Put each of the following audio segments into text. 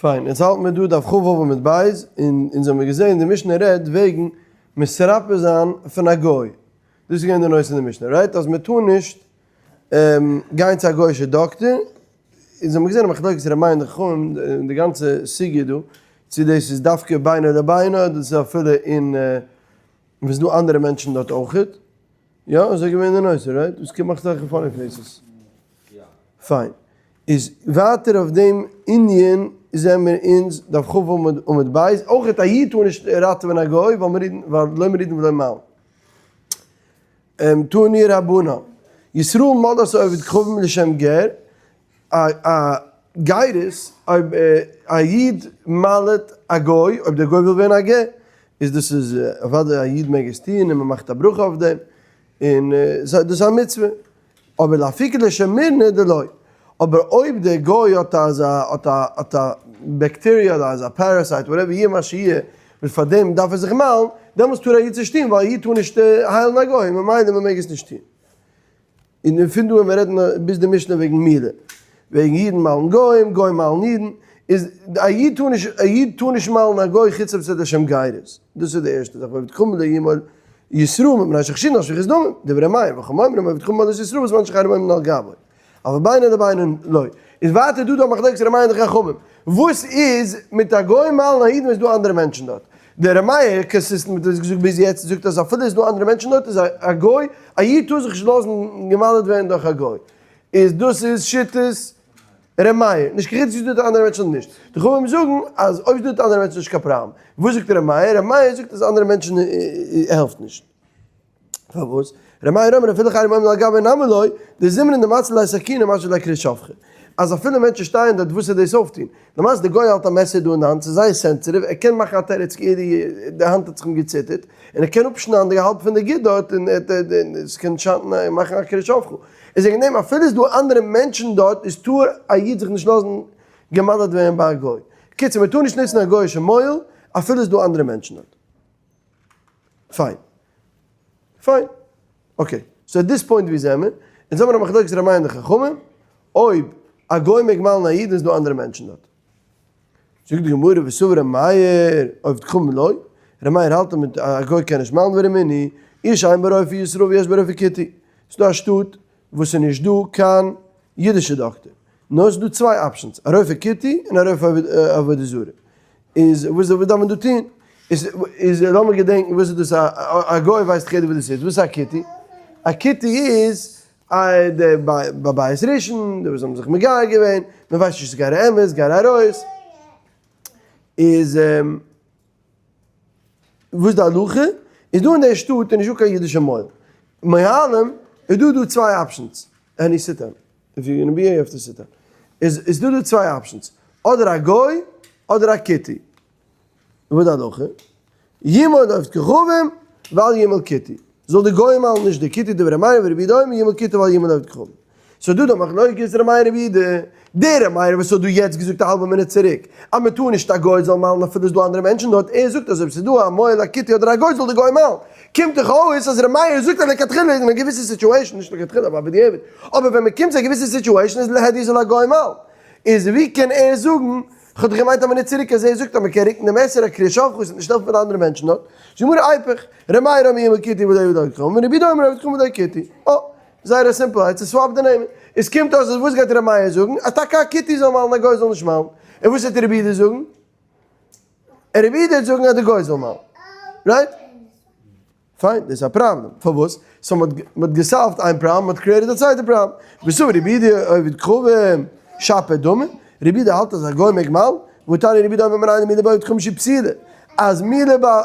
פיין, יעצט האלטן מיר דא דף כ"ו עמוד ב', און אונז האמיר געזען די משנה רעדט וועגן מתרפא זיין פון א גוי, דאס איז געווען די נושא אין די משנה, right? אז מען טאר נישט גיין צו א גוי'אישע דאקטער, אונז האמיר געזען א מחלוקת ר' מאיר און די חכמים אין די גאנצע סוגיא דא, צו דאס איז דווקא בינו לבינו אדער דאס איז אפילו אין ווען ס'איז דא אנדערע מענטשן דארט אויכעט, יא אזוי איז געווען די נושא, right? וואס מאכט אזעלכע funny faces? פיין. איז ווייטער אויף דעם ענין זעמיר אונז דף כ עמוד ב', אויכעט א איד טאר נישט ראטעווען א גוי ווייל לא מורידין ולא מעלין. תנו רבנן, ישראל מלת עובד כוכבים לשם גר, א גירות, אויב א איד מל'עט א גוי, אויב דער גוי וויל ווערן א גר, איז דאס איז אוודאי א איד מעג עס טון און מען מאכט א ברכה אויף דעם, און דאס איז א מצוה. אבער לאפוקי לשם מירנא דלא. אבער אויב דער גוי האט אזא האט א האט א בעקטעריע אדער אזא parasite whatever יהיה מה שיהיה וואס פאר דעם דארף ער זיך מל'ן, דעמאלטס טאר א איד עס נישט טון ווייל א איד טאר נישט היילן א גוי ממילא מען מעג עס נישט טון. און פון דא ווען מיר רעדן ביז די משנה וועגן מילה, וועגן אידן מל'ן גוים, גוים מל'ן אידן, איז א איד טאר נישט א איד טאר נישט מל'ן א גוי חוץ אויב ס'איז לשם גירות, דאס איז די ערשטע זאך, ועובד כוכבים לא ימול ישראל מפני שחשין על שפיכות דמים, דברי מאיר, וחכמים אומרים עובד כוכבים מלת ישראל בזמן שחרב עומדין על גבו, אבל בינו לבינו לא. איז ווייטער דא דא מחלוקת ר' מאיר און די חכמים, וואס איז מיט א גוי מל'ן א איד ווען ס'איז דא אנדערע מענטשן דארט? דער ר' מאיר, consistent מיט וואס געזאגט ביז יעצט, זאגט אז אפילו איז דא אנדערע מענטשן דארט איז א גוי, א איד טאר זיך נישט לאזן גע'מל'ט ווערן דורך א גוי. איז דאס איז שיטת ר' מאיר, נישט קיין חילוק צו ס'איז דא אנדערע מענטשן אדער נישט. די חכמים זאגן אז אויב איז דא אנדערע מענטשן איז נישט קיין פראבלעם. וואס זאגט ר' מאיר? ר' מאיר זאגט אז אנדערע מענטשן העלפט נישט. פארוואס? ר' מאיר אומר אפילו חרם עומד על גבי נמי לא, דזימנין דמצלי ליה סכינא משוי ליה כרות שפכה. אז אפילו מענטשן שטייען דארט וואס וועט דאס אויפטון? למעשה די גוי האלט א מעסער דא אין די האנט ס'איז זייער sensitive ער קען מאכן א תירוץ כאילו די האנט האט זיך אים געציטערט און ער קען אפשניידן די האלב פון די גיד דארט און עס קען שאטן און מאכן א כרות שפכה. איז וועגן דעם אפילו איז דא אנדערע מענטשן דארט איז טאר א איד זיך נישט לאזן גע'מל'ט ווערן ביי א גוי. קיצור מען טאר נישט נוצן א גוי'אישע מוהל אפילו איז דא אנדערע מענטשן דארט. פיין. פיין. okay. So at this point ווי זעמער? אונז האמיר א מחלוקת ר' מאיר און די חכמים אויב א גוי מעג מל'ן א איד און ס'דא אנדערע מענטשן דארט. זאגט די גמרא וסבר ר' מאיר עובד כוכבים לא, ר' מאיר האלט אז א גוי קען נישט מל'ן ורמינהי, עיר שאין בה רופא ישראל ויש בה רופא כותי, ס'דא א שטאט וואס ס'איז נישט דא קיין אידישע דאקטער, נאר ס'איז דא צוויי options, א רופא כותי און א רופא עבודה זרה, איז וואס דארף מען דא טון? איז איז לאמיר געדענקן וואס איז דאס א א גוי ווייסט דאך יעדער וואס דאס איז, וואס איז א כותי? א כותי איז א די ביי בית ראשון די וואס האבן זיך מגייר געווען, מען ווייסט נישט צו גייער אמת גייער ארויס, איז וואס די הלכה איז דא אין די שטאט איז נישטא קיין אידישע מוהל, מוהלים איז דא דא צוויי options, עני sit down, if you gonna be here you have to sit down, איז איז דא דא צוויי options, אדער א גוי אדער א כותי, וואס די הלכה? ימול עובד כוכבים ואל ימול כותי, זאל די גוי מל'ן נישט די כותי דברי ר' מאיר ורבי יהודה אומר ימול כותי ואל ימול עובד כוכבים. ס'איז דא דא מחלוקת ר' מאיר רבי יהודה, דער ר' מאיר וואס האט דא יעצט געזאגט א האלבע מינוט צוריק אז מען טאר נישט א גוי זאל מל'ן אפילו איז דא אנדערע מענטשן דארט, ער זאגט אז אויב ס'איז דא א מוהל א כותי אדער א גוי זאל די גוי מל'ן, קומט דאך אויס אז ר' מאיר זאגט אז לכתחילה איז אין א געוויסע situation, נישט לכתחילה אבער בדיעבד, אבער ווען מען קומט צו א געוויסע situation איז להדיא זאל א גוי מל'ן, איז ווי קען ער זאגן, כ'האב דאך געמיינט א מינוט צוריק אז ער זאגט אז מ'קען רוקן די מעסער א כרות שפכה ס'וועט נישט העלפן פאר די אנדערע מענטשן דארט, זאגט די גמרא איפוך, ר' מאיר אומר ימול כותי ולא עובד כוכבים, רבי יהודה אומר עובד כוכבים ולא כותי. אה, זייער א simple עצה, swap די נעמען. עס קומט אויס אז וואס גייט ר' מאיר זאגן? אז טאקע א כותי זאל מל'ן א גוי זאל נישט מל'ן. און וואס וועט רבי יהודה זאגן? רבי יהודה וועט זאגן אז די גוי זאל מל'ן. Right? פיין, דאס איז א פראבלעם. פארוואס? So מ'האט מ'האט גע solve ט איין פראבלעם, מ'האט created א צווייטע פראבלעם. וסבר רבי יהודה עובד כוכבים שפיר דמי, רבי יהודה האלט אז א גוי מעג מל'ן, והתניא רבי יהודה אומר מנין למילה בעובד כוכבים שהיא פסולה. אז מילה ביי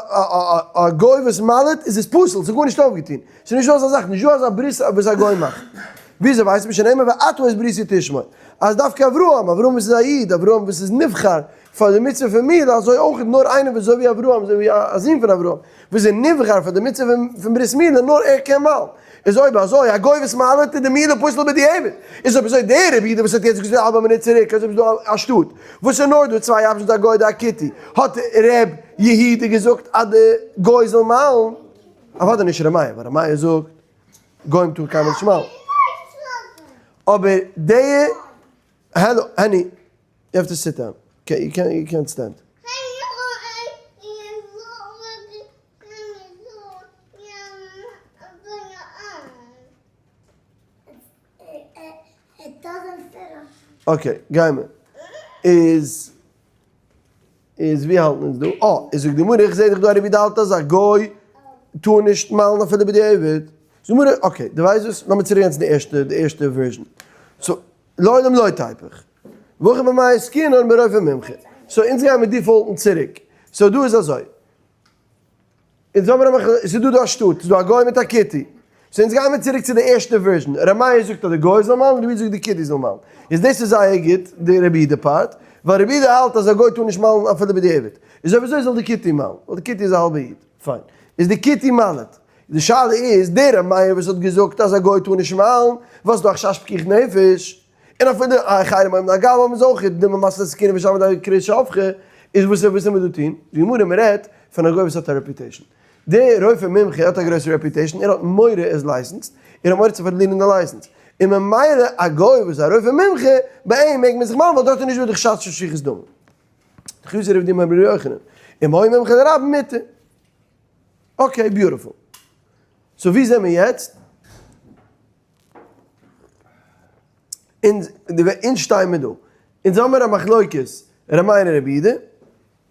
א גוי וואס מל'ט איז עס פסול, ס'איז גארנישט אויפגעטון. ס'איז נישטא אזא זאך, נישטא אזא ברית וואס א גוי מאכט. וויאזוי ווייסט מען שנאמר ואתה את בריתי תשמור? אז דווקא אברהם, אברהם וואס איז א איד, אברהם וואס איז נבחר פאר די מצוה פון מילה, אזוי אויך נאר איינער וואס אזוי ווי אברהם, אזוי ווי א זון פון אברהם, וואס איז נבחר פאר די מצוה פון ברית מילה, נאר ער קען מל'ן. איז אויב אזוי, א גוי וואס מל'ט איז די מילה פסול בדיעבד. איז אויב אזוי דער רבי יהודה וואס האט יעצט געזאגט א האלבע מינוט צוריק אז אויב איז דא א שטאט וואס איז נאר דא צוויי options א גוי אדער א כותי, האט ר' יהודה געזאגט אז די גוי זאל מל'ן. אוודאי נישט ר' מאיר, ווייל ר' מאיר זאגט גוים טאר קיינמאל נישט מל'ן. אבער די, העלא, העני, you have to sit down. יו קענט סטענד. Okay, גיימער. איז איז ווי האלטן אונז דא? אה, איז זאגט די גמרא, איך זעה דאך דא א רבי האלט אז א גוי טאר נישט מל'ן אפילו בדיעבד. זאגט די גמרא, okay, דו ווייסט וואס, לאמיר צוריק גיין צו די ערשטע, די ערשטע version. So, לעולם לא תיפוך. והכא במאי עסקינן ברופא מומחה. So אונז גייען מיר default ן צוריק. So דא איז אזוי. אונז האבן א מחלוקת, ס'איז דא דא א שטאט, ס'איז דא א גוי מיט א כותי. So אונז גיימיר צוריק צו די ערשטע version, ר' מאיר זאגט אז די גוי זאל מל'ן, רבי יהודה זאגט די כותי זאל מל'ן. איז דאס איז זייער גוט, די רבי יהודה part, ווייל רבי יהודה האלט אז א גוי טאר נישט מל'ן אפילו בדיעבד. איז אויב אזוי זאל די כותי מל'ן, ווייל די כותי איז א האלבע איד. פיין. איז די כותי מל'ט. די שאלה איז, דער ר' מאיר וואס האט געזאגט אז א גוי טאר נישט מל'ן, ווייל ס'איז דא א חשש פיקוח נפש, און אפילו א חרם אויב נגע בם איז אויך די ממסר סכינה ושם די קרית שפכה, איז וואס וואס מיר דא טון? די גמרא מען רעדט פון א גוי וואס האט א reputation, דער רופא מומחה האט א גרויסע reputation, ער האט מורא ער איז licensed, ער האט מורא צו פארלירן די license, און ממילא א גוי וואס איז א רופא מומחה, ביי אים מעג מען זיך מל'ן ווייל דארט איז נישט דא די חשש של שפיכות דמים. חזר רב דימי אמר ר' יוחנן, אם היה מומחה לרבים מותר. Okay, beautiful. So ווי זעמיר יעצט? אונז שטייען מיר דא, אונז האמיר א מחלוקת ר' מאיר און רבי יהודה,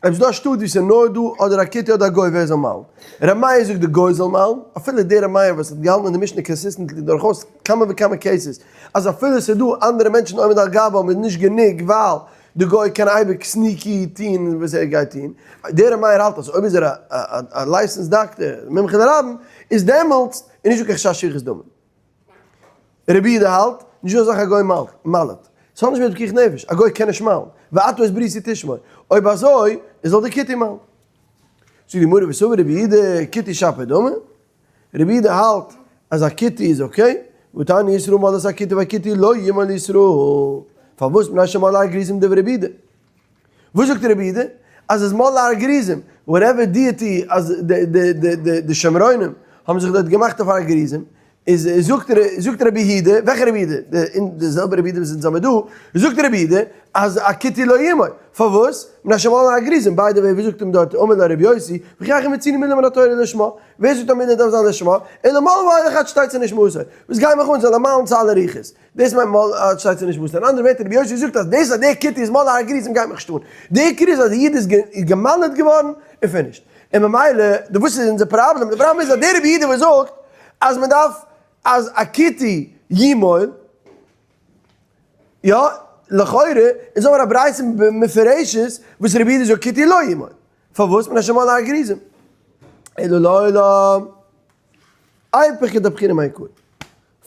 אויב ס'דא א שטאט ווי ס'איז נאר דא אדער א כותי אדער א גוי ווער זאל מל'ן? ר' מאיר זאגט די גוי זאל מל'ן, אפילו דער ר' מאיר וואס האט געהאלטן אין די משנה consistently דורכאויס כמה וכמה cases אז אפילו ס'איז דא אנדערע מענטשן עומד על גבם איז נישט גענוג ווייל די גוי קען אייביג sneaky טוהן וואס ער גייט טוהן, דער ר' מאיר האלט אז אויב איז ער א licensed דאקטער מומחה לרבים איז דעמאלטס איז נישט דא קיין חשש שפיכות דמים. רבי יהודה האלט, נישט דא אזאך א גוי מל'ט. ס'האט נישט מיט פיקוח נפש, א גוי קען נישט מל'ן. ואתה את בריתי תשמור. אויב אזוי, איז זאל די כותי מל'ן. זאגט די גמרא וסבר רבי יהודה כותי שפיר דמי. רבי יהודה האלט אז א כותי איז okay. והתניא ישראל מל את הכותי והכותי לא ימול לישראל. פארוואס? מפני שמל הר גריזים דברי רבי יהודה. וואס זאגט רבי יהודה? אז עס מל הר גריזים, whatever deity אז די שומרונים האבן זיך דארט געמאכט אויף הר גריזים, איז זאגט זאגט רבי יהודה, וועלכע רבי יהודה? די זעלבע רבי יהודה וואס אונז האמיר דא, זאגט רבי יהודה אז א כותי לא ימול, פארוואס? מפני שמל הר גריזים, by the way ווי זאגט אים דארט אמר לו רבי יוסי, וכי היכי מצינו מילה מן התורה לשמה, ווער זאגט א מילה דארף זיין לשמה, אלא מל ואילך עד שתצא נשמתו, וואס גייען מיך אן זאל ער מל'ן צו אלע רוחות. דאס מיינט מל עד שתצא נשמתו. אין אנדערע ווערטער רבי יוסי זאגט אז דאס אז דער כותי איז מל הר גריזים גייט מיך נישט אן. די עיקר איז אז די איד איז גע'מל'ט געווארן און finished. און ממילא די וואס איז אונזער פראבלעם? די פראבלעם איז אז דער רבי יהודה וואס זאגט אז מען דארף אז א כותי ימול, יא, לכאורה איז אבער א ברייתא מפורשת וואס רבי יהודה זאגט כותי לא ימול. פארוואס? מפני שמל הר גריזים. אלא לעולם איפוך כדבחינן מעיקרא.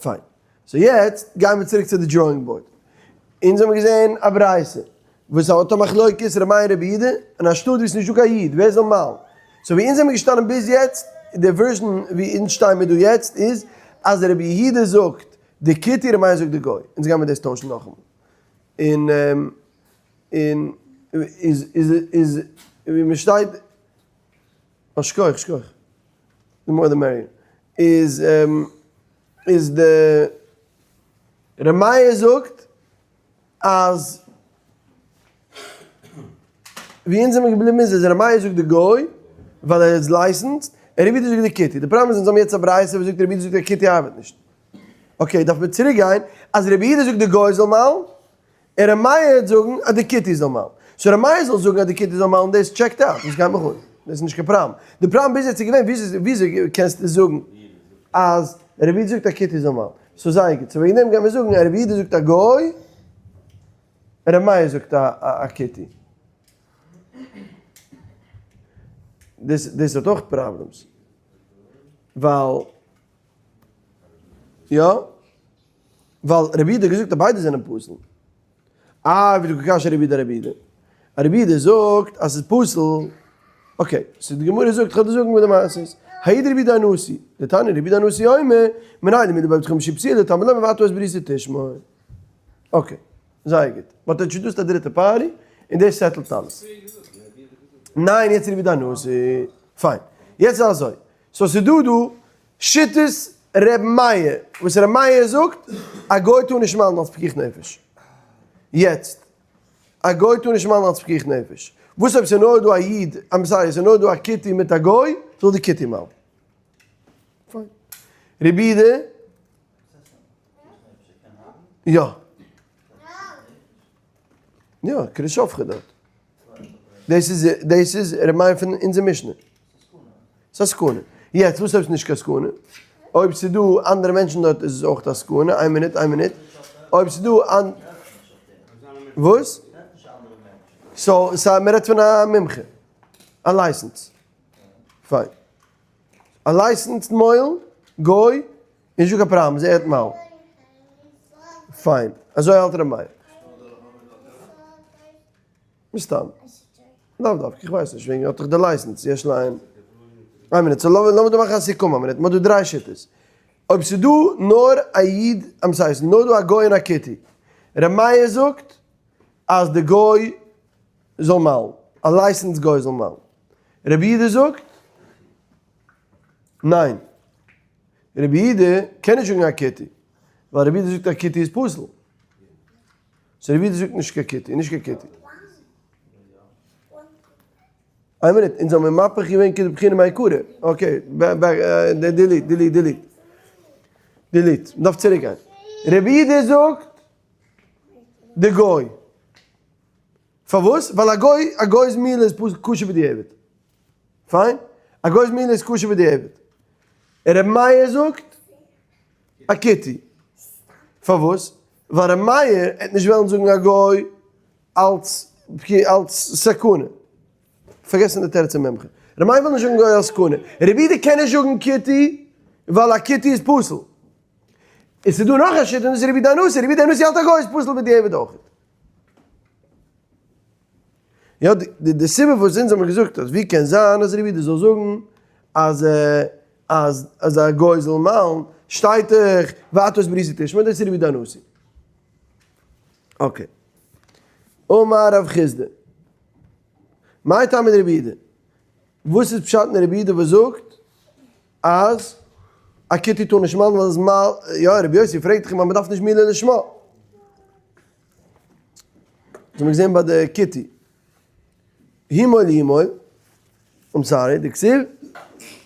פיין. So יעצט גייען מיר צוריק צו די drawing board. אונז האבן געזען א ברייתא וואס האט א מחלוקת ר' מאיר רבי יהודה, אין א שטאט וואו ס'איז נישטא קיין איד, ווער זאל מל'ן? So ווי אונז זעמיר געשטאנען ביז יעצט, די version ווי אונז שטייען מיר דא יעצט איז, אז רבי יהודה זאגט די כותי, ר' מאיר זאגט די גוי. אונז גיימיר דאס טוישן נאכאמאל. און און איז איז איז ווי מ'שטייט. אה, שכוח, שכוח. The more the merrier. איז איז די ר' מאיר זאגט אז ווי אונז זעמיר געבליבן איז אז ר' מאיר זאגט די גוי ווייל ער איז licensed און רבי יהודה זאגט די כותי. די פראבלעם איז אונז האבן יעצט א ברייתא וואס זאגט רבי יהודה זאגט א כותי ארבעט נישט. Okay דארף מען צוריק גיין אז רבי יהודה זאגט די גוי זאל מל'ן און ר' מאיר וועט זאגן אז די כותי זאל מל'ן. So ר' מאיר זאל זאגן אז די כותי זאל מל'ן דאס checked out, דאס גייט מיך אן, דאס איז נישט קיין פראבלעם. די פראבלעם ביז יעצט איז געווען וויאזוי וויאזוי קענסטו זאגן אז רבי יהודה זאגט א כותי זאל מל'ן. So זייער גוט. So וועגן דעם גיימיר זאגן אז רבי יהודה זאגט א גוי, און ר' מאיר זאגט א כותי. דאס דאס האט אויך problems. ווייל יא. ווייל רבי יהודה האט געזאגט אז ביידע זענען פסול. אה, ווי דו קשיא רבי יהודה רבי יהודה. רבי יהודה זאגט אז ס'איז פסול. Okay, so די גמרא זאגט, כ'וועל דיר זאגן וואס די מעשה איז. העיד רבי יהודה הנשיא, דתניא רבי יהודה הנשיא אומר, מנין למילה בעובד כוכבים שהיא פסולה, תלמוד לומר ואתה את בריתי תשמור. Okay, זייער גוט. מ'האט introduced א דריטע party, און דאס settle ט אלעס. ניין, יעצט רבי יהודה הנשיא. פיין. יעצט איז אזוי. So ס'איז דא דא שיטת ר' מאיר, וואס ר' מאיר זאגט, א גוי טאר נישט מל'ן אלס פיקוח נפש. יעצט. א גוי טאר נישט מל'ן אלס פיקוח נפש. וואס אויב ס'איז נאר דא א איד, I'm sorry, ס'איז נאר דא א כותי מיט א גוי, זאל די כותי מל'ן. פיין. רבי יהודה? יא. יא, כרשופכא דארט. דאס איז דאס איז ר' מאיר פון אונזער משנה. ס'איז א סכנה. יעצט וואס אויב ס'איז נישט קיין סכנה? אויב ס'איז דא אנדערע מענטשן דארט איז עס אויך א סכנה. איין מינוט, איין מינוט. אויב ס'איז דא אנ. וואס? so סא מ'רעדט פון א מומחה. א license. פיין. א licensed מוהל, גוי, נישט דא קיין פראבלעם, זי עט מל'ן. פיין. אזוי האלט ר' מאיר. מסתם. לאו דווקא, איך ווייס נישט, וועגן האט דאך די license, יש להם. איין מינוט, so לאמיר דא מאכן א סיכום א מינוט, מ'האט דא דריי שיטות. אויב ס'איז דא נאר א איד, I'm sorry, ס'איז נאר דא א גוי און א כותי. ר' מאיר זאגט אז די גוי זאל מל'ן, א licensed גוי זאל מל'ן. רבי יהודה זאגט ניין. רבי יהודה קען נישט זאגן א כותי, ווייל רבי יהודה זאגט א כותי איז פסול. so רבי יהודה זאגט נישט קיין כותי, נישט קיין כותי. איין מינוט, אונז האבן מהפך געווען כבחינה מעיקרא. okay, delete, delete, delete. delete, מ'דארף צוריק גיין. רבי יהודה זאגט די גוי. פארוואס? ווייל א גוי, א גוי'ס מילה איז כשר בדיעבד. פיין? א גוי'ס מילה איז כשר בדיעבד. ר' מאיר זאגט א כותי. פארוואס? ווייל ר' מאיר העט נישט וועלן זאגן א גוי אלץ אלץ סכנה. פארגעסן די תירוץ אין מומחה. ר' מאיר וויל נישט זאגן גוי אלץ סכנה. רבי יהודה קען נישט זאגן כותי ווייל א כותי איז פסול. און ס'איז דא נאך א שיטה און דאס איז רבי יהודה הנשיא. רבי יהודה הנשיא האלט א גוי איז פסול בדיעבד אויך. יא, די סיבה וואס אונז האבן געזאגט אז ווי קען זיין אז רבי יהודה זאל זאגן אז אז אז א גוי זאל מל'ן, שטייט דאך ואתה את בריתי תשמור, דאס איז רבי יהודה הנשיא. okay. אמר רב חסדא. מאי טעמא דרבי יהודה? וואס איז פשט אין רבי יהודה וואס זאגט אז א כותי טאר נישט מל'ן ווייל עס מל, יא רבי יוסי פרעגט דאך אים אז מען דארף נישט מילה לשמה. דאס האבן מיר געזען ביי די כותי. המול ימול, I'm sorry, דכתיב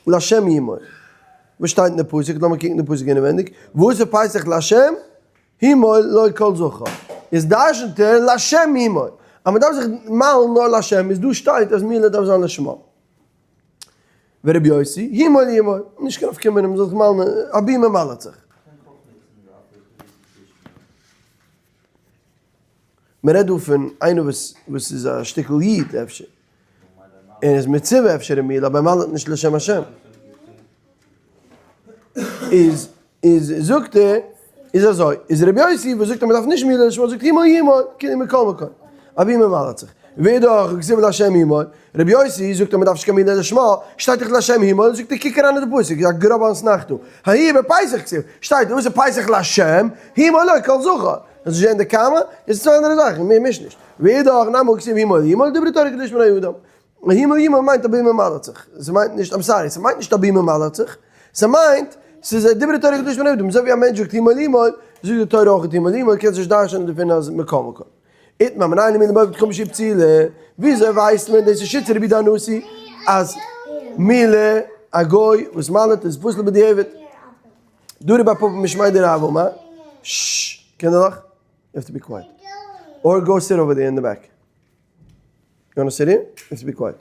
לשם ימול. וואס שטייט אין די פסוק? לאמיר קוקן די פסוק אינעווענדיג. ועשה פסח לשם המול לו כל זכר. איז דרשנ'ט ער לשם ימול. אז מען דארף זיך מל'ן נאר לשם, איז דא שטייט אז מילה דארף זיין לשמה. ורבי יוסי, המול ימול. נישט קיין נפקא מינה, מען זאל זיך מל'ן, אבי מען מל'ט זיך. מען רעדט דא פון איינער וואס וואס איז א שטיקל איד אפשר, און איז מצווה אפשר אין מילה אבער ער מל'ט נישט לשם השם. איז איז זאגט ער איז אזוי, איז רבי יוסי וואס זאגט אז מען דארף נישט מילה לשמה זאגט המול ימול, כאילו מכל מקום, אבי מען מל'ט זיך. ואידך כתיב לשם המול, רבי יוסי זאגט אז מען דארף נישט קיין מילה לשמה, שטייט דאך לשם המול, זאגט ער קוק אריין אין די פסוק, איז א גראבע אתנחתא, ההוא בפסח כתיב, שטייט ועשה פסח לשם, המול לו כל זכר, האסט נישט געזען די קאמע? איז צוויי אנדערע זאכן, מיר מישן נישט. ואידך נמי כתיב המול ימול, דברה תורה כדאיש בני אדם. המול ימול מיינט אבי מען מל'ט זיך, ס'מיינט נישט, I'm sorry, ס'מיינט נישט אבי מען מל'ט זיך, ס'מיינט, ס'איז דברה תורה כדאיש בני אדם, אזוי ווי א מענטש זאגט המול ימול, זאגט די תורה אויך המול ימול, קענסט נישט דרש'נען דערפון אז מכל מקום. איתמר מנין למילה בעובד כוכבים שהיא פסולה, וויאזוי ווייסט מען דאס איז שיטת רבי יהודה הנשיא אז מילה א גוי וואס מל'ט איז פסול בדיעבד? דא רבי פפא משמיה דרב אמר, ששש, קינדערלעך, you have to be quiet, or go sit over there in the back, you wanna sit here? you have to be quiet.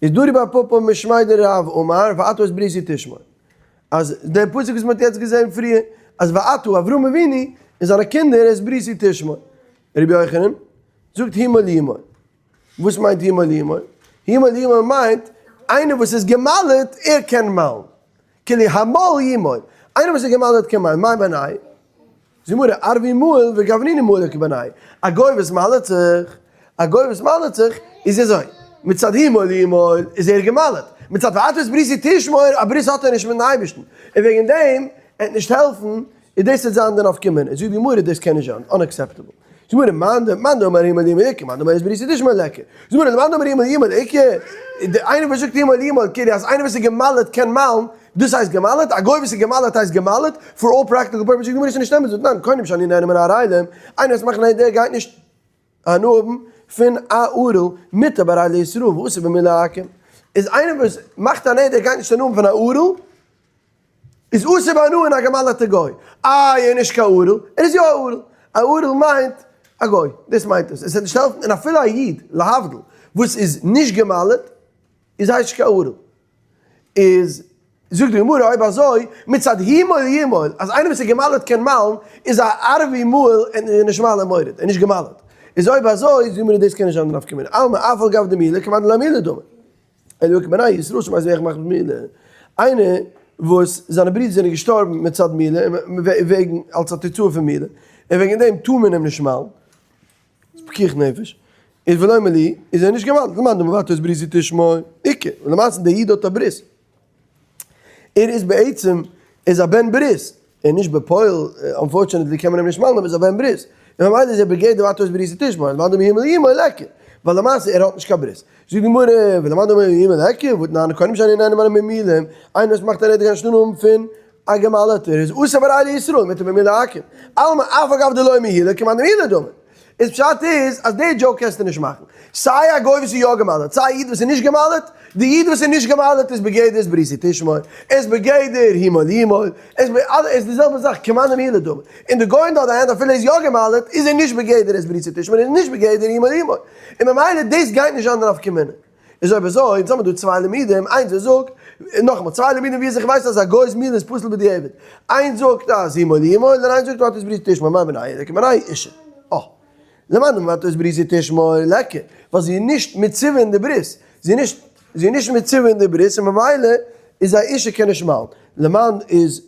איז דא רבי פפא משמיה דרב אמר ואתה את בריתי תשמור, אז דער פסוק וואס מען האט יעצט געזען פריער אז ואתה אברהם אבינו און זיינע קינדער את בריתי תשמור, רבי יוחנן זאגט המול ימול. וואס מיינט המול ימול? המול ימול מיינט איינער וואס איז געמל'עט ער קען מל'ן. כאילו המול ימול. איינער וואס איז געמל'עט קען מל'ן. מאי בינייהו? זאגט גמרא ערבי מהול וגברניני מהול איכא בינייהו. א גוי וואס מל'עט זיך, א גוי וואס מל'עט זיך איז אזוי. מצד המול ימול איז ער געמל'עט. מצד ואתה את בריתי תשמור, א ברית האט ער נישט מיטן אייבערשטן. און וועגן דעם עט נישט העלפן איז דאס וועט זיין די נפקא מינה? זאגט די גמרא דאס קען נישט זיין, unacceptable. זאגט די גמרא מאן ד מאן דאמר המול ימול איכא מאן דאמר את בריתי תשמור ליכא. זאגט די גמרא מאן דאמר המול ימול איכא, די איינער וואס זאגט המול ימול כאילו אז איינער וואס איז געמל'עט קען מל'ן, דאס הייסט געמל'עט? א גוי וואס איז געמל'עט הייסט געמל'עט? for all practical purposes זאגט די גמרא ס'איז נישט אמת, דתנן, קונם שאני נהנה מן הערלים, איינער וואס מאכט נדר גייט נישט הנאה האבן פון א ערל מותר בערלה לישראל ואסור במילה לעכו"ם. איז איינער וואס מאכט א נדר גייט נישט הנאה האבן פון א ערל, איז אסור בהנאה אין א געמל'עטע גוי. איי ער איז נישט קיין ערל, ער איז יא א ערל. א ערל מיינט א גוי, דאס מיינט עס. עס וועט נישט העלפן, און אפילו א איד, להבדיל, וואס איז נישט געמל'עט, איז הייסט נישט קיין ערל. איז זאגט די גמרא אויב אזוי, מצד המול ימול, אז איינער וואס איז געמל'עט קען מל'ן, איז א ערבי מהול און נישט מל און מורד, און נישט געמל'עט. איז אויב אזוי, זאגט די גמרא דאס קען נישט זיין די נפקא מינה. אלמא אף על גב דמילה כמאן דלא מילה דמי. אלא כבני ישראל שמתו אחד מחמת מילה, איינער וואס זיינע ברידער זענען געשטארבן מצד מילה, וועגן אלס א תוצאה פון מילה, און וועגן דעם טאר מען אים נישט מל'ן, איז פיקוח נפש, איז ולא מלו, איז ער נישט געמל'ט, למאן דאמר ואת בריתי תשמור, איכא, ולמעשה דער איד האט א ברית, ער איז בעצם איז א בן ברית, און נישט בפועל, unfortunately קען מען אים נישט מל'ן אבער איז א בן ברית, און ממילא איז ער בגדר ואת בריתי תשמור, למאן דאמר המול ימול ליכא, ווייל למעשה ער האט נישט קיין ברית. זאגט די גמרא, ולמאן דאמר המול ליכא, והתנן כהנים שאינן נהנין ממולין, איינער וואס מאכט א נדר קיין שלום פון א געמל'עטער איז אסור בערלה לישראל מותר במילה לעכו"ם, אלמא אף על גב דלא מהילה כמאן דמהילה דמי. איז פשט איז אז די joke קענסטו נישט מאכן. סיי א גוי וואס איז יא געמל'עט סיי א איד וואס איז נישט געמל'עט, די איד וואס איז נישט געמל'עט איז בגדר את בריתי תשמור, איז בגדר המול ימול, איז ב אלע איז די זעלבע זאך כמאן דמהילה דמי. און די גוי on the other hand אפילו ער איז יא געמל'עט איז ער נישט בגדר את בריתי תשמור איז נישט בגדר המול ימול. און ממילא דאס גייט נישט זיין די נפקא מינה. איז אויב אזוי, אונז האבן דא צוויי לימודים, איינס וואס זאגט, נאכאמאל, צוויי לימודים ווי אזוי איך ווייס אז א גוי'ס מילה איז פסול בדיעבד. איינס זאגט אז המול ימול, און איינס זאגט ואת בריתי תשמור מאי בינייהו ליכא בינייהו אשה. אה. למאן דאמר ואת בריתי תשמור ליכא, ווייל זי איז נישט מצווה אין די ברית. זי איז נישט, זי איז נישט מצווה אין די ברית און ממילא איז א אישה קען נישט מל'ן. למאן איז.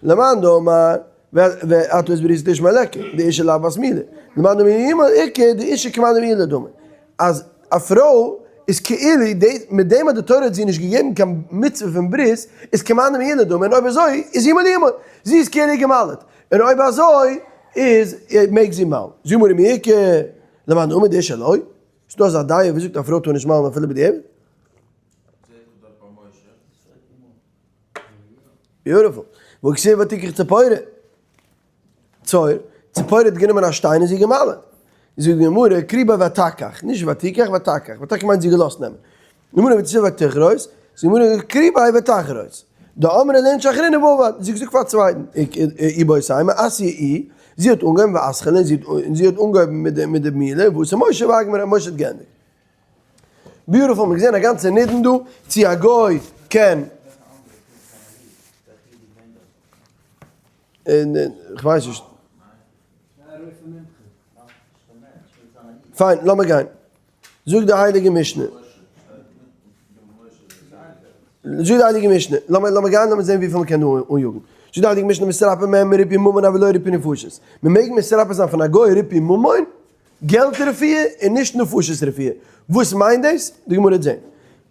למאן דאמר ואת בריתי תשמור ליכא, דאשה לאו בת מילה. למאן דאמר המול איכא, דאשה כמאן דמהילה דמי. אז א פרוי איז כאילו, מיט דעם אז די תורה האט זי נישט געגעבן קיין מצוה פון ברית, איז כמאן דמהילה דמי, און אויב אזוי איז המול ימול. זי איז כאילו געמל'עט. און אויב אזוי איז מעג זי מל'ן. זאגט גמרא מי איכא למאן דאמר דאשה לא. ס'דא אזא דעה וואס זאגט א פרוי טאר נישט מל'ן אפילו בדיעבד? Beautiful. והכתיב ותקח ציפורה. צור, ציפורה האט גענומען א שטיין און זי געמל'עט. זאגט די גמרא, קרי בה ותקח, נישט ותיקח, ותקח. ותקח מיינט זי געלאזט נעמען. די גמרא והכתיב ותכרות, זאגט די גמרא, קרי בה ותכרות. דאמרה לאינש אחרינא ועבד, זי האט געזאגט פאר א צווייטן, איבעית אימא, אתיא איהי, זי האט אנגעהויבן ואתחלא, און זי האט אנגעהויבן מיט די מילה, ואתא משה ואגמרה, משה האט געענדיגט. Beautiful, מ'האט געזען א גאנצע נידון דא, צו א גוי קען, און כ'ווייס נישט. פיין, לאמיר גיין. זאגט די הייליגע משנה. זאגט די הייליגע משנה, לאמיר לאמיר גיין לאמיר זען וויפיל מ'קען דא אניאגן. זאגט די הייליגע משנה מתרפאין מהן ריפוי ממון אבל לא ריפוי נפשות. מ'מעג מתרפא זיין פון א גוי ריפוי ממון, געלט רפואה און נישט נפשות רפואה. וואס מיינט דאס? די גמרא וועט זען.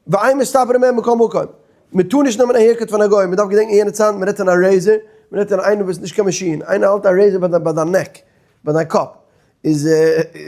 ואין מסתפרין מהן בכל מקום. מען טאר נישט נעמען א haircut פון א גוי, מען דארף געדענקן אין יענע צייטן מען רעדט פון א razor, מען רעדט פון איינער וואס איז נישט קיין מאשין, איינער האלט א razor ביי דיין neck, ביי דיין קאפ, איז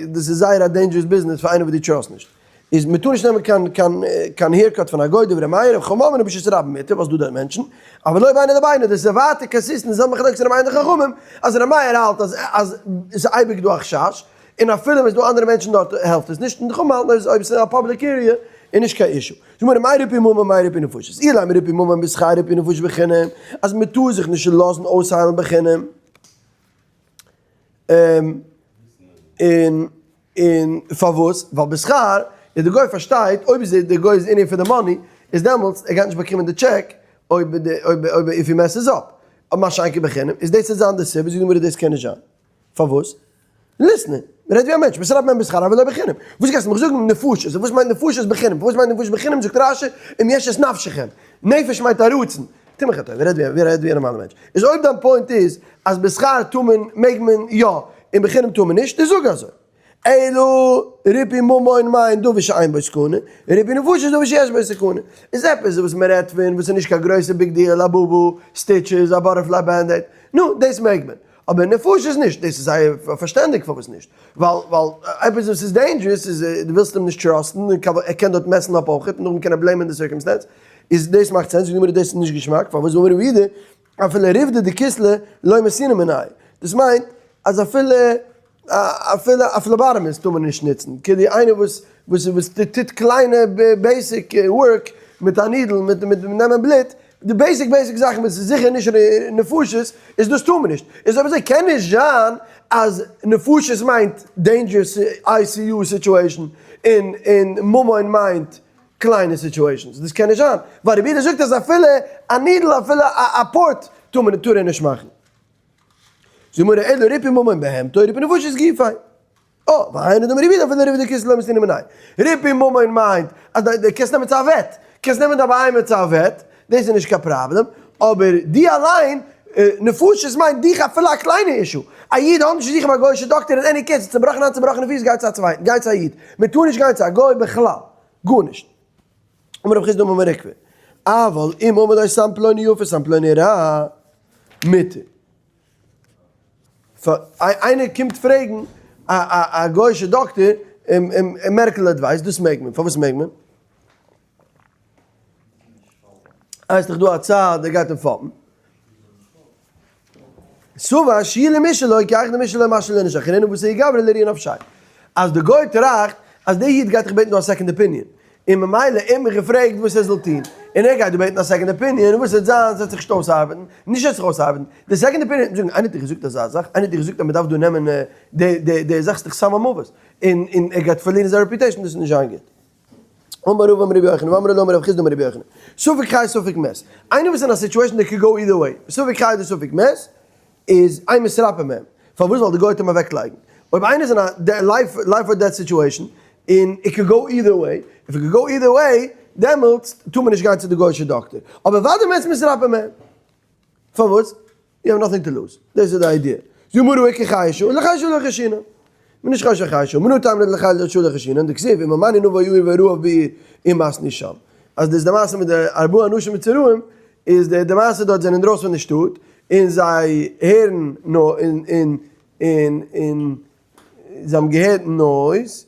דאס איז זייער א dangerous ביזנעס פאר איינער וואס דו trust נישט. איז מען טאר נישט נעמען קיין קיין קיין haircut פון א גוי, דברי מאיר, חכמים אומרים ברשות הרבים מותר, ווייל ס'דא דארט מענטשן, אבל לא בינו לבינו, דאס איז ווייטער consistent די זעלבע מחלוקת ר' מאיר און די חכמים, אז ר' מאיר האלט אז אז ס'איז אייביג דא א חשש, און אפילו ווען ס'איז דא אנדערע מענטשן דארט העלפט עס נישט, און די חכמים האלטן אז אויב ס'איז אין א public area איז נישט קיין issue. זאג מיר מאי ריפוי ממון מאי ריפוי נפשות, אילימא ריפוי ממון בשכר ריפוי נפשות בחינם, אז מ'טאר זיך נישט לאזן אויסהיילן בחינם, און און פארוואס? ווייל בשכר איז די גוי פארשטייט אויב איז די גוי איז in for the money איז דעמאלטס ער גייט נישט באקומען די טשעק אויב די אויב אויב if he messes up. מה שאין כן בחינם איז דאס זיין די סיבה זאגט די גמרא דאס קען נישט זיין. פארוואס? ליתני, מ'רעדט ווי א מענטש, מתרפאין מהן בשכר אבל לא בחינם. וואס גייסטו מיך זאגן נפשות? וואס מיינט נפשות בחינם? וואס מיינט נפשות בחינם? זאגט רש"י אם יש את נפשכם. נפש מיינט א רצון. טו מיך א טובה, רעד ווי רעד ווי א נארמאלע מענטש. איז אויב דיין point איז אז בשכר טאר מען מעג מען יא און בחינם טאר מען נישט, איז זאג אזוי. אלא ריפוי ממון מיינט דבר שאין בו סכנה, ריפוי נפשות דבר שיש בו סכנה. איז עפעס וואס מען רעדט פון וואס איז נישט קיין גרויסע big deal, א boo-boo, stitches, א butterfly band-aid, נו, דאס מעג מען. אבער נפשות נישט, דאס איז זייער פארשטענדיג פארוואס נישט, ווייל ווייל עפעס וואס איז dangerous איז דו ווילסט אים נישט trust ן, ער קען דארט mess ן up אויכעט, און נאכדעם קען ער blame ען די circumstance, איז דאס מאכט sense, זאגט די גמרא דאס איז נישט געשמאק, פארוואס אמר רב יהודה, אפילו ריפדא דכוסלא לא מסינא מיניה, דאס מיינט. אז אפילו אפילו א phlebotomist טאר מען נישט נוצן, כאילו איינער וואס וואס וואס טוט קליינע basic work מיט א needle מיט מיט נעמען בלוט, די basic basic זאכן וואס איז זיכער נישט נפשות איז דאס טאר מען נישט, איז אויב אזוי קען נישט זיין אז נפשות מיינט dangerous ICU situation און און ממון מיינט קליינע situations, דאס קען נישט זיין, ווייל רבי יהודה זאגט אז אפילו א needle אפילו א port טאר מען טאר ער נישט מאכן. זאגט גמרא אלא ריפוי ממון בהמתו ריפוי נפשות גופיה. אה, והיינו דאמר רבי יהודה אפילו ריפוי דכיסא לא מסתנין מיניה. ריפוי ממון מיינט אז דו קענסט נעמען צו א vet, קענסט נעמען דיין בהמה צו א vet, דאס איז נישט קיין פראבלעם, אבער דו אליין, נפשות מיינט דיך אפילו א קליינע issue, א איד האט נישט צו זוכן ביי א גוי'אישע דאקטער אין any case, צובראכענע האנט צובראכענע פיס גיי צו א צווייטן, גיי צו א איד, מען טאר נישט גיין צו א גוי בכלל, גארנישט. אמר רב חסדא אמר מר עוקבא, אבל אם אמר לו סם פלוני יפה סם פלוני רע, מותר. איינער קומט פרעגן א גוי'אישע דאקטער medical advice, דאס מעג מען, פארוואס מעג מען? הייסט דאך דא א צד ער גייט אים פאפן. סבר שיהיה למשלו כי היכי דמשלו משוי לאיניש אחרינא ואתי גברא לארעויי נפשיה. אז די גוי טראכט אז די איד גייט דאך בעטן דא א second opinion, און ממילא ער האט מיך געפרעגט וואס ער זאל טון, און ער גייט דא בעטן א second opinion, וואס וועט זיין? ס'וועט זיך נישט אויסארבעטן, נישט וועט זיך אויסארבעטן, די second opinion וועט זאגן, איינער האט דיר געזאגט אזא זאך? איינער האט דיר געזאגט אז מ'דארף דא נעמען די די די זאך, ס'איז דאך סם המוות, און און ער גייט פארלירן זיין reputation, דאס איז נישט זיין גוט. אמר רבא אמר רבי יוחנן, ואמרי לה אמר רב חסדא אמר רבי יוחנן, ספק חי ספק מת, איינער וואס איז אין א situation that could go either way, ספק חי אדער ספק מת, איז אין מתרפאין מהם, פארוואס ווייל די גוי וועט אים אוועק לייגן, אויב איינער איז אין א life or death situation, און it could go either way, if it could go either way, דעמאלטס טאר מען נישט גיין צו די גוי'שע דאקטער, אבער ודאי מת מתרפאין מהם, פארוואס? you have nothing to lose, דאס איז די idea. זאגט גמרא איכא חיי שעה לחיי שעה לא חיישינן. מ'איז נישט חושש חיי שעה, מנא תימרא לחיי שעה לא חיישינן, דכתיב אם עמני נא ויעיר ורעב בעיר ומתני שם. אז דאס איז די מעשה מיט די ארבעה אנשים מצורעים, איז די די מעשה דארט זענען אינדרויסן פון די שטאט, און זיי הערן נאר און און און און זיי האבן געהערט noise,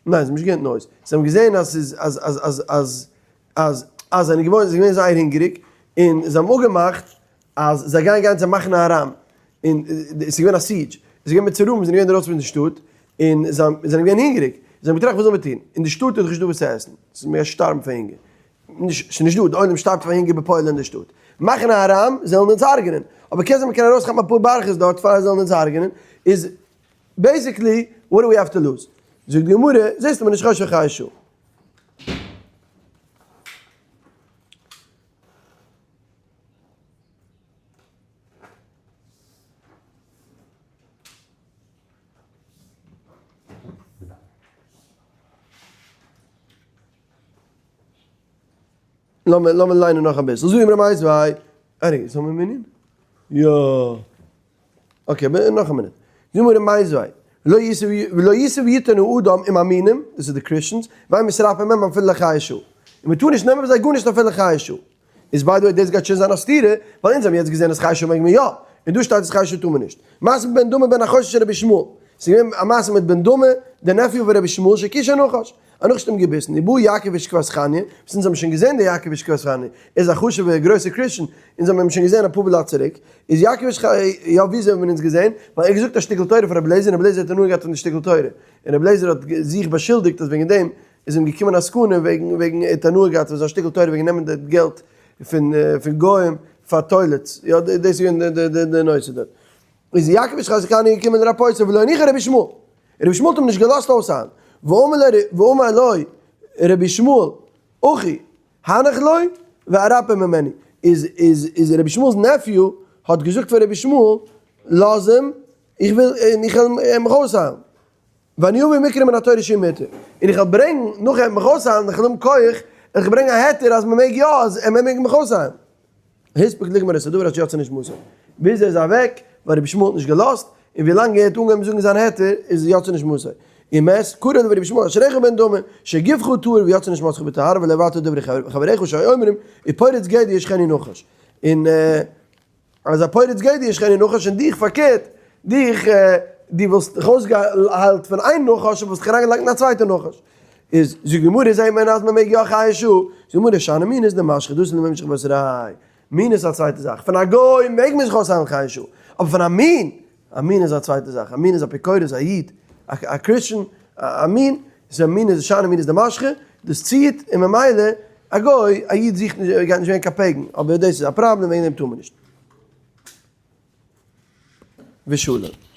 ניין זיי האבן נישט געהערט noise, זיי האבן געזען אז ס'איז אז אז אז אז אז אז זיי זענען געווארן זיי זענען געווען זייער הונגעריג, און זיי האבן אפגעמאכט אז זיי גייען גיין צו מחנה ארם, און עס איז געווען א siege, עס איז געווען מצורעים זענען געווען אינדרויסן פון די שטאט, און זיי זענען געווען הונגעריג, זיי האבן געטראכט וואס זאל מען טון, אין די שטאט איז דאך נישטא וואס צו עסן, ס'איז מ'גייט שטארבן פון הונגער, נישט ס'איז נישט דא, די עולם שטארבט פון הונגער בפועל אין די שטאט, מחנה ארם זיי וועלן אונז הרג'נען, אבער קען זיין מ'קען ארויסכאפן אפאר בארכעס דארט פאר זיי זאלן אונז הרג'נען, איז basically what do we have to lose? זאגט די גמרא, זעסטו מ'איז נישט חושש חיי שעה. לאמיר לאמיר ליינען נאך אביסל. זאגט די גמרא מיתיבי, עני, איז האבן מיר מנין? יא. okay, נאך א מינוט. זאגט די גמרא מיתיבי, לא יתיב ויטעון האדם עם המינים, דאס איז די Christians, ואין מתרפאין מהם אפילו לחיי שעה. און מען טאר נישט נעמען פון זיי גארנישט אפילו לחיי שעה. איז by the way דאס גייט שוין זיין א סתירה, ווייל אונז האבן יעצט געזען אז חיי שעה מעג מען יא, און דא שטייט אז חיי שעה טאר מען נישט. מעשה בבן דמא בן אחותו של רבי ישמעאל, ס'איז געווען א מעשה מיט בן דמא, דער nephew פון רבי ישמעאל שכישו נחש, א נחש האט אים געביסן, ובא יעקב איש כפר סכניא, וואס אונז האבן שוין געזען דער יעקב איש כפר סכניא, ער איז א חשוב'ער גרויסער Christian, אונז האבן אים שוין געזען אפאר בלאט צוריק, איז יעקב איש כ יא וויאזוי האבן מיר אונז געזען? ווייל ער האט געזאגט א שטיקל תורה פאר רבי אליעזר און רבי אליעזר האט הנאה געהאט פון די שטיקל תורה, און רבי אליעזר האט זיך באשולדיגט אז וועגן דעם איז אים געקומען א סכנה וועגן וועגן ער האט הנאה געהאט פון זיין שטיקל תורה וועגן נעמען די געלט פון פון גוים פאר toilets, יא דאס איז געווען די די נושא דארט. איז יעקב איש כפר סכניא געקומען לרפאותו ולא הניחו רבי ישמעאל, רבי ישמעאל האט אים נישט געלאזט אויסהיילן, ואמר לו רבי ישמעאל אחי הנח לו וארפא ממנו, איז איז איז רבי ישמעאל'ס nephew האט געזאגט פאר רבי ישמעאל לאז אים איך וויל איך וועל אים אויסהיילן. ואני אביא מקרא מן התורה שהוא מותר, און איך וועל ברענגן, נאך ער וועט מיך אויסהיילן, איך וועל האבן כח, איך ברענג א היתר אז מען מעג יא, אז ער מעג מיך אויסהיילן. הספיק לגמור את הדבר עד שיצאה נשמתו. ביז ער איז אוועק, ווייל רבי ישמעאל האט נישט געלאזט, און ווי לאנג ער האט אנגעהויבן זאגן זיין היתר, איז יצאה נשמתו. ומת, קרא לדבר רבי ישמעאל, אשריך בן דמא, שגופך טהור ויצאה נשמתך בטהרה ולא עברת דברי חבריך שהיו אומרים, ופורץ גדר ישכנו נחש. און. אז א פורץ גדר ישכנו נחש און דיך פארקערט, דיך, דו וואלסט דיך אויסגעהיילט פון איין נחש און וואלסט דיך אריינגעלייגט אין א צווייטע נחש. איז זאגט די גמרא זעהט מען אז מען מעג יא חיי שעה, זאגט די גמרא שאני מינות דמשכא דאס איז למשך בתריה, מין איז א צווייטע זאך, פון א גוי מעג מען זיך אויסהיילן חיי שעה, אבער פון א מין? א מין איז א צווייטע זאך, א מין איז אפיקורס, א איד, א Christian, א מין, איז א מין איז שיינע מין איז די משכה, דאס ציעט, און ממילא א גוי, א איד זוכט נישט, גייט נישט ווערן קיין pagan, אבער דאס איז א פראבלעם וועגן דעם טאר מען נישט. ושלום.